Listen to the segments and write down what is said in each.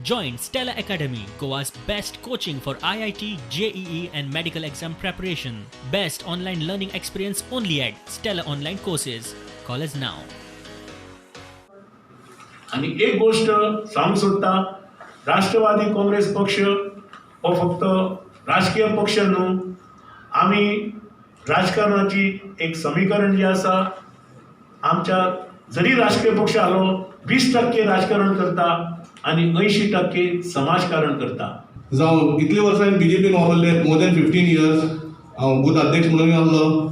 Join Stella Academy, Goa's best coaching for IIT, JEE, and medical exam preparation. Best online learning experience only at Stella Online Courses. Call us now. आनी एक गोश्ट सांगूंक सोदता, राष्ट्रवादी काँग्रेस पक्ष हो फक्त राजकीय पक्ष न्हू. आमी राजकारणाची एक समीकरण जें आसा, आमच्या जरी राजकीय पक्ष आलो, 20% राजकारण करता आनी 80% समाजकारण करता. जावं इतली वर्सां हांवें बीजेपीन वापरले, मोर दॅन 15 इयर्स. हांव बूथ अध्यक्ष म्हणून आसलो,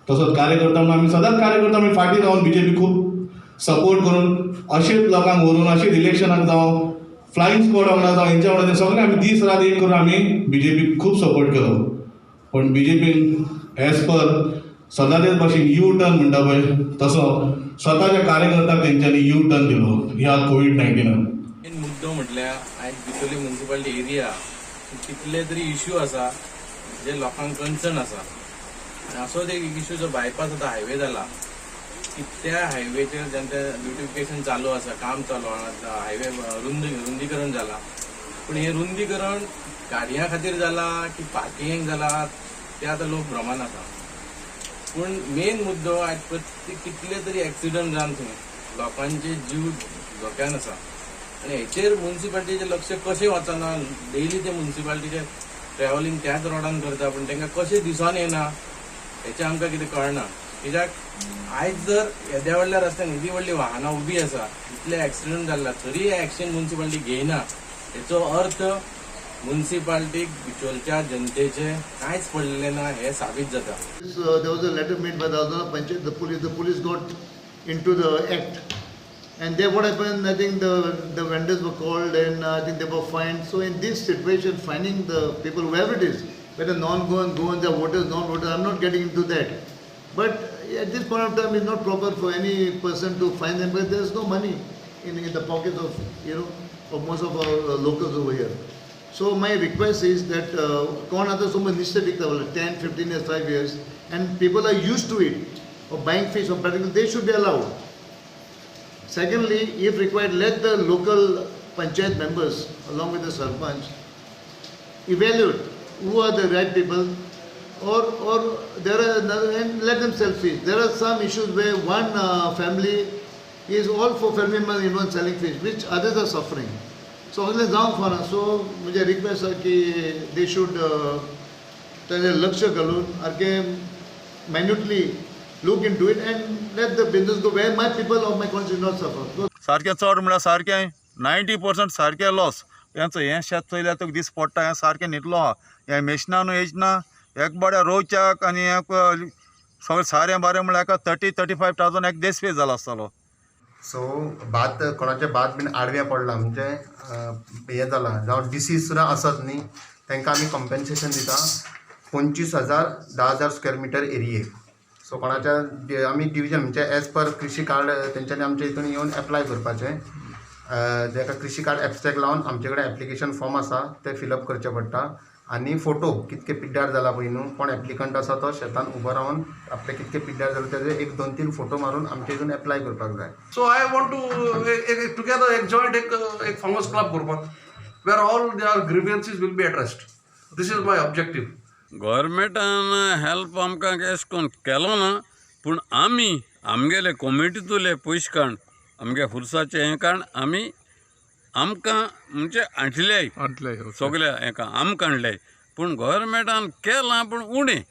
तसोच कार्यकर्ता म्हणून. आमी सदांच कार्यकर्ता आमी फाटीं रावन बीजेपी खूब सपोर्ट करून, अशेंच लोकांक व्हरून, अशेंच इलेक्शनाक जावं, फ्लायींग स्क्वॉड वांगडा जावं, हेंच्या वांगडा सगळें आमी दीस रात एक करून आमी बीजेपीक खूब सपोर्ट केलो. पण बीजेपीन एज पर सदांच भाशेन यू टर्न म्हणटा पळय, तसो स्वताच्या कार्यकर्त्याक तेंच्यांनी यू टर्न दिलो ह्या कोवीड 19नान. मेन मुद्दो म्हटल्यार आयज बिचोली म्युन्सिपालिटी एरिया कितले तरी इश्यू आसा जे लोकांक कन्सर्न आसा. आनी असोच एक इश्यू जो बायपास आतां हायवे जाला की त्या हायवेचेर जेंचे ब्युटिफिकेशन चालू आसा, काम चालू आहा, हायवे रुंदीकरण जाला. पूण हें रुंदीकरण गाडयां खातीर जाला की पार्किंगेक जाला, ते आतां लोक भ्रमान आसा. पूण मेन मुद्दो, आयज प्रत्येक कितले तरी एक्सिडंट जावन थंय लोकांचे जीव धोक्यान आसा आनी हेचेर मुन्सिपालिटीचें लक्ष कशें वचना? डेली ते मुन्सिपालिटीचे ट्रॅव्हलिंग त्याच रोडान करता, पूण तांकां कशें दिसोन येना हेचें आमकां कितें कळना. कित्याक आयज जर येद्या व्हडल्या रस्त्यान येदी व्हडली वाहनां उबी आसा, इतले एक्सिडंट जाल्ला, तरी एक्शन मुन्सिपालिटी घेयना, हेचो अर्थ मुन्सिपालिटीक बिचोलच्या जनतेचें कांयच पडलेलें ना हें साबीत जाता. There was a letter made by the Aldona Panchayat, the police got into the act. And there what happened, I think the vendors were called and I think they were fined. So in this situation, fining the people, whoever it is, whether non-Goan, Goans, or voters, non-voters, I'm not getting into that. But at this point of time, it's not proper for any person to fine them because there's no money in the pockets of most of our locals over here. So my request is that कोण आतां समज नुस्तें विकता 10, 15 years, 5 years, and people are used to it, of buying fish or particularly, they should be allowed. Secondly, if required, let the local panchayat members along with the sarpanch evaluate who are the right people or there are another, and let them sell fish. There are some issues where one family is all four family members involved selling fish, which others are suffering. So असलें जावंक फावना. So म्हजें request आसा की they should ताजेर लक्ष घालून सारकें minutely look into it and let the business go where my people of my country not suffer. सारकें चड म्हळ्यार सारकें 90% सारकें लॉस. हेंच हें शेत चोयल्यार तुका दीस पडटा, हें सारकें न्हिदलो आहा. हें मेशिनां न्हू येयच ना. एक बड्या रोवच्याक आनी एक सगळें सारें बारें म्हळ्यार एका 30-35 थावजंड एक दीस पे जाला आसतलो. सो भात, कोणाचें भात बीन आडवें पडलां, म्हणजे हें जालां जावं डिसीज सुद्दां आसत न्ही, तांकां आमी कंपेन्सेशन दिता 25,000 10,000 स्क्वेअर मिटर एरियेक. सो कोणाच्या आमी डिविजन, म्हणजे एज पर कृषी कार्ड तेंच्यांनी आमच्या हितून येवन एप्लाय करपाचें. जाका कृषी कार्ड एबस्ट्रेक्ट लावन आमचे कडेन एप्लिकेशन फॉर्म आसा, तें फिलअप करचें पडटा आनी फोटो कितके पिड्ड्यार जाला पळय न्हू, कोण एप्लिकंट आसा तो शेतान उबो रावन आपले कितके पिड्ड्यार जाला तेजे एक दोन तीन फोटो मारून आमचे हितून एप्लाय करपाक जाय. सो I want to एक टुगेदर, एक जॉयंट एक फार्मर्स क्लब करपाक where all their grievances will be addressed. This is my objective. गव्हर्मेंटान हेल्प आमकां एशें कोन्न केलो ना, पूण आमी आमगेले कॉमिटींतले पयशे काडून, आमगे खुर्साचें हें काडून आमी आमकां म्हणजे हाडल्याय सगल्या हेका आमकां हाडल्याय. पूण गव्हर्मेंटान केलां, पूण उणें.